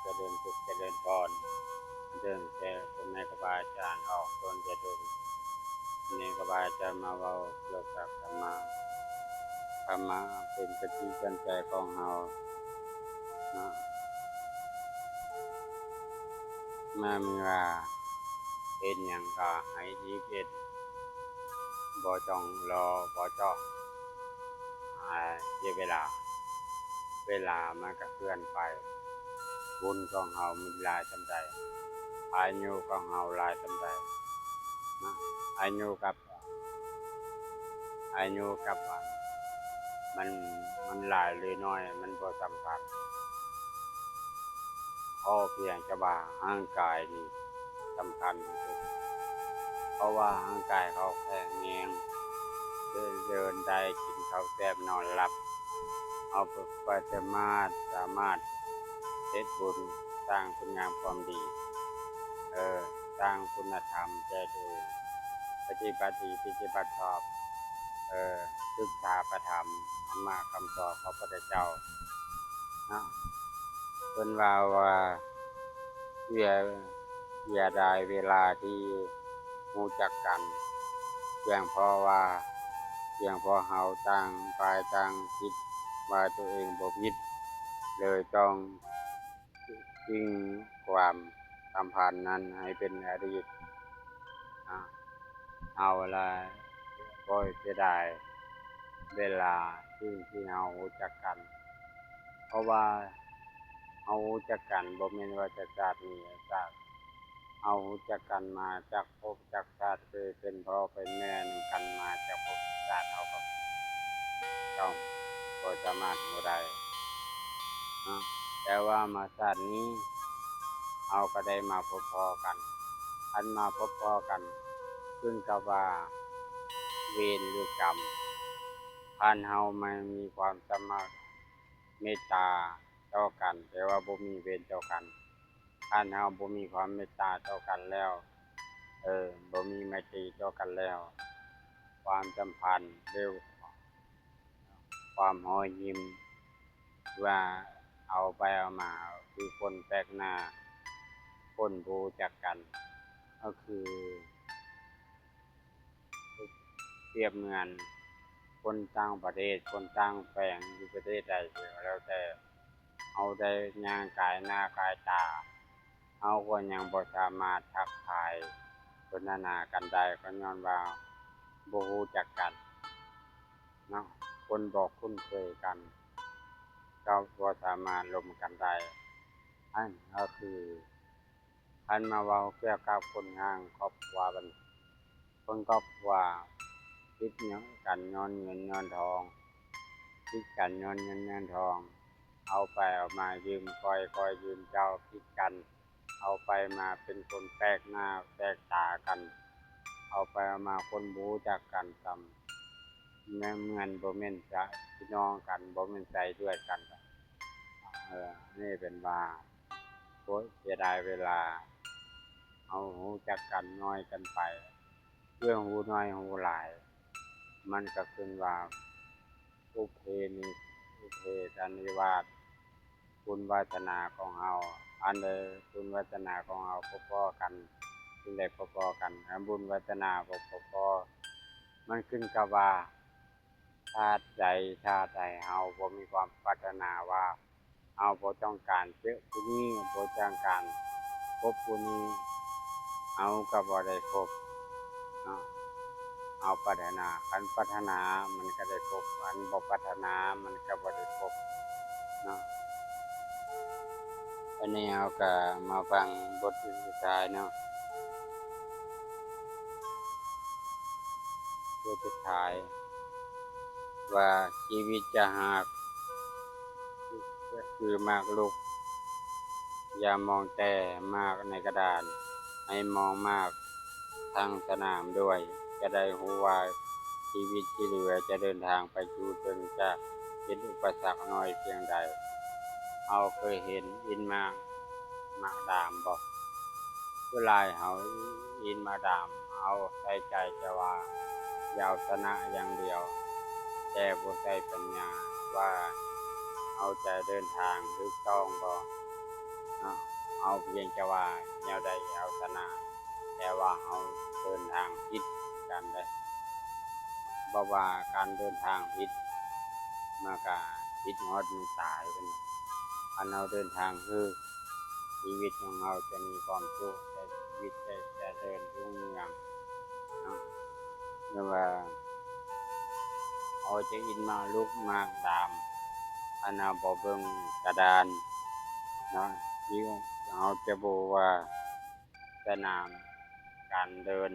ຈະເລີນສຸກຈະເລີນພອນ ເດີນແຕ່ພໍ່ແມ່ຄູບາອາຈານອອກຕົນຈະດົນ ແມ່ຄູບາອາຈານມາເວົ້າກ່ຽວກັບທຳມະ ທຳມະເປັນກະຕິເຕືອນໃຈຂອງເຮົາເນາະ ແມ່ນວ່າເຮັດຫຍັງກໍໃຫ້ຮີບເຮັດ ບໍ່ຕ້ອງລໍ ບໍ່ຕ້ອງ ອາ ເສຍເວລາ ເວລາມັນກໍເຄື່ອນໄປ ບຸນຂອງເຮົາມີຫຼາຍສ່ຳໃດ ອາຍຸຂອງເຮົາຫຼາຍສ່ຳໃດ ອາຍຸກັບ ອາຍຸກັບ ມັນ ມັນຫຼາຍຫຼືໜ້ອຍມັນບໍ່ສຳຄັນ ຂໍພຽງແຕ່ວ່າຮ່າງກາຍນີ້ສຳຄັນທີ່ສຸດ ເພາະວ່າຮ່າງກາຍເຮົາແຂງແຮງ ເດີນໄດ້ ກິນເຂົ້າແຊບນອນຫຼັບ ເຮົາກໍສາມາດ ສາມາດເຮັດບຸນ ສ້າງຄຸນງາມຄວາມດີ ເອີ ສ້າງຄຸນນະທຳແກ່ຕົວເອງ ປະຕິບັດດີ ປະຕິບັດຊອບ ເອີ ສຶກສາພະທຳ ທຳມະຄຳສອນຂອງພະພຸດທະເຈົ້າເນາະ ເພິ່ນວ່າ ວ່າ ເສຍ ເສຍດາຍເວລາທີ່ຮູ້ຈັກກັນ ພຽງເພາະວ່າ ພຽງເພາະເຮົາຕ່າງຝ່າຍຕ່າງຄິດວ່າຕົວເອງບໍ່ຜິດ ເລີຍຕ້ອງຖິ້ມຄວາມສຳພັນນັ້ນໃຫ້ເປັນອະດີດ ເຮົາລະບໍ່ເສຍດາຍເວລາທີ່ ທີ່ເຮົາຮູ້ຈັກກັນ ເພາະວ່າເຮົາຮູ້ຈັກກັນບໍ່ແມ່ນວ່າຈາກຊາດນີ້ຊາດ ເຮົາຮູ້ຈັກກັນມາຈາກພົບຈາກຊາດ ເຄີຍເປັນພໍ່ເປັນແມ່ນຳກັນມາຈາກພົບຈາກຊາດ ເຮົາກໍຕ້ອງບໍ່ສາມາດຮູ້ໄດ້ເນາະ ແຕ່ວ່າມາຊາດນີ້ເຮົາກໍໄດ້ມາພົບພໍ້ກັນ ຄັນມາພົບພໍ້ກັນ ຂຶ້ນກັບວ່າເວນຫຼືກຳ ຄັນເຮົາມາມີຄວາມສາມາດເມດຕາຕໍ່ກັນ ແຕ່ວ່າບໍ່ມີເວນຕໍ່ກັນ ຄັນເຮົາບໍ່ມີຄວາມເມດຕາຕໍ່ກັນແລ້ວ ເອີ ບໍ່ມີໄມຕີຕໍ່ກັນແລ້ວ ຄວາມສຳພັນ ຫຼື ຄວາມຮອຍຮິມ ວ່າເອົາໄປເອົາມາ ຄືຄົນແປກໜ້າ ຄົນບໍ່ຮູ້ຈັກກັນ ກໍຄື ປຽບເໝືອນຄົນຕ່າງປະເທດ ຄົນຕ່າງແຂວງ ຢູ່ປະເທດໃດກໍແລ້ວແຕ່ ເຮົາໄດ້ຍ່າງກາຍໜ້າກາຍຕາ ເຮົາກໍຍັງບໍ່ສາມາດທັກທາຍສົນທະນາກັນໄດ້ ກໍຍ້ອນວ່າບໍ່ຮູ້ຈັກກັນເນາະ ຄົນບໍ່ຄຸ້ນເຄີຍກັນ ກໍບໍ່ສາມາດລົມກັນໄດ້ ອັນກໍຄື ຄັນມາເວົ້າກ່ຽວກັບຄົນຮ່າງຄອບຄົວບັດນີ້ ຄົນຄອບຄົວຜິດກັນຍ້ອນເງິນຍ້ອນທອງ ຜິດກັນຍ້ອນເງິນຍ້ອນທອງ ເອົາໄປເອົາມາ ຢືມຂ້ອຍ ຂ້ອຍຢືມເຈົ້າ ຜິດກັນ ເອົາໄປມາເປັນຄົນແປກໜ້າແປກຕາກັນ ເອົາໄປເອົາມາຄົນບໍ່ຮູ້ຈັກກັນຊ້ຳ ແມ່ນ ເໝືອນບໍ່ແມ່ນຈະພີ່ນ້ອງກັນ ບໍ່ແມ່ນໃຈເດືອດກັນ ເອີ ນີ້ເປັນວ່າ ໂອ້ຍ ເສຍດາຍເວລາ ເຮົາຮູ້ຈັກກັນໜ້ອຍກັນໄປ ເລື່ອງຮູ້ໜ້ອຍຮູ້ຫຼາຍ ມັນກໍຂຶ້ນວ່າ ບຸບເພນິ ບຸບເພສັນນິວາດ ບຸນວາສະໜາຂອງເຮົາ ອັນໃດບຸນວາສະໜາຂອງເຮົາພໍ້ໆກັນ ຈຶ່ງໄດ້ພໍ້ໆກັນ ຄັນບຸນວາສະໜາບໍ່ພໍ້ໆ ມັນຂຶ້ນກັບວ່າ ຊາດໃດຊາດໃດເຮົາບໍ່ມີຄວາມປາດຖະໜາວ່າ ເຮົາບໍ່ຕ້ອງການເຈີຜູ້ນີ້ ບໍ່ຕ້ອງການພົບຜູ້ນີ້ ເຮົາກໍບໍ່ໄດ້ພົບເນາະ ເຮົາປາດຖະໜາ ຄັນປາດຖະໜາມັນກໍໄດ້ພົບ ຄັນບໍ່ປາດຖະໜາມັນກໍບໍ່ໄດ້ພົບເນາະ. ອັນນີ້ເຮົາກໍມາຟັງບົດສຸດທ້າຍເນາະ ບົດສຸດທ້າຍ ວ່າຊີວິດຈະຫາກ ຄືໝາກລູກ ຢ່າມອງແຕ່ໝາກໃນກະດານ ໃຫ້ມອງໝາກທັງສະໜາມດ້ວຍ ຈະໄດ້ຮູ້ວ່າຊີວິດທີ່ເຫຼືອຈະເດີນທາງໄປສູ່ເຖິງຈະເປັນອຸປະສັກໜ້ອຍພຽງໃດ. ເຮົາເຄີຍເຫັນອິນໝາກ ໝາກດາມບໍ່? ສ່ວນຫຼາຍເຮົາອິນໝາກດາມ ເຮົາໃສ່ໃຈແຕ່ວ່າຢາກເອົາຊະນະຢ່າງດຽວ ແຕ່ບໍ່ໃສ່ປັນຍາວ່າເຮົາຈະເດີນທາງຖືກຕ້ອງບໍ່. ເຮົາພຽງແຕ່ວ່າແນວໃດເຮົາຊະນະ ແຕ່ວ່າເຮົາເດີນທາງຜິດກັນເດ້. ເພາະວ່າການເດີນທາງຜິດ ມັນກະຜິດຮອດມື້ຕາຍພຸ້ນ. ຄັນເຮົາເດີນທາງຖືກ ຊີວິດຂອງເຮົາຈະມີຄວາມສຸກ ແລະ ຊີວິດຈະຈະເລີນຮຸ່ງເຮືອງເນາະ. ຫຼືວ່າເຮົາຈະອິນມາລຸກມາຕາມ ອັນເຮົາບໍ່ເບິ່ງກະດານເນາະ ທີ່ເຮົາຈະບໍ່ວ່າສະໜາມການເດີນ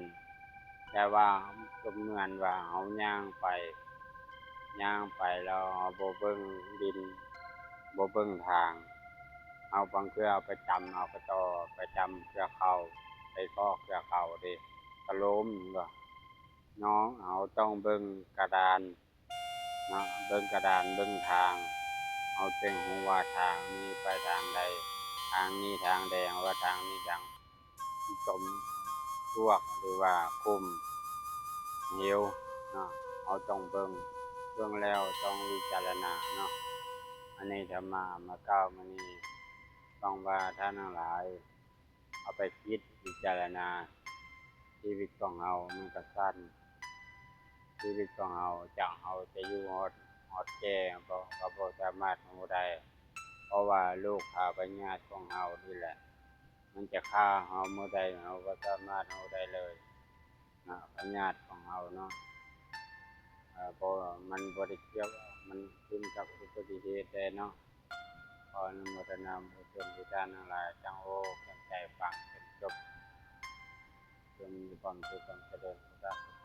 ແຕ່ວ່າກໍເໝືອນວ່າເຮົາຍ່າງໄປ ຍ່າງໄປແລ້ວເຮົາບໍ່ເບິ່ງດິນ ບໍ່ເບິ່ງທາງ ເຮົາບາງເທື່ອໄປຕຳເອົາກະຕໍ ໄປຕຳເຄືອເຂົ້າ ໄປເຄາະເຄືອເຂົ້າເດ້ ກະລົ້ມເນາະ. ເຮົາຕ້ອງເບິ່ງກະດານເນາະ ເບິ່ງກະດານ ເບິ່ງທາງ ເຮົາຈຶ່ງຮູ້ວ່າທາງນີ້ໄປທາງໃດ ທາງນີ້ທາງແດງ ວ່າທາງນີ້ທາງ ສົມ ຊວກ ຫຼືວ່າຂຸມ ເຫວເນາະ. ເຮົາຕ້ອງເບິ່ງ ເບິ່ງແລ້ວຕ້ອງວິຈາລະນາເນາະ. ອັນນີ້ທຳມະເອົາມາກ່າວມື້ນີ້ ຫວັງວ່າທ່ານທັງຫຼາຍເອົາໄປຄິດວິຈາລະນາ ຊີວິດຂອງເຮົາມັນກະສັ້ນ ຊີວິດຂອງເຮົາ ຈັກເຮົາຈະຢູ່ຮອດ ຮອດແກ່ ກໍ ກໍບໍ່ສາມາດຮູ້ໄດ້ ເພາະວ່າໂລກພາພະຍາດຂອງເຮົານີ້ແຫຼະ ມັນຈະຂ້າເຮົາມື້ໃດ ເຮົາບໍ່ສາມາດຮູ້ໄດ້ເລີຍເນາະ ພະຍາດຂອງເຮົາເນາະ. ເອີ ບໍ່ ມັນບໍ່ໄດ້ກ່ຽວ ມັນຂຶ້ນກັບອຸບັດຕິເຫດແດ່ເນາະ. ຂໍອະນຸໂມທະນາບຸນສ່ວນທີ່ທ່ານທັງຫຼາຍ ຕັ້ງອົກຕັ້ງໃຈຟັງຈົນຈົບ ຈົ່ງມີຄວາມສຸກຄວາມຈະເລີນ ສາທຸ.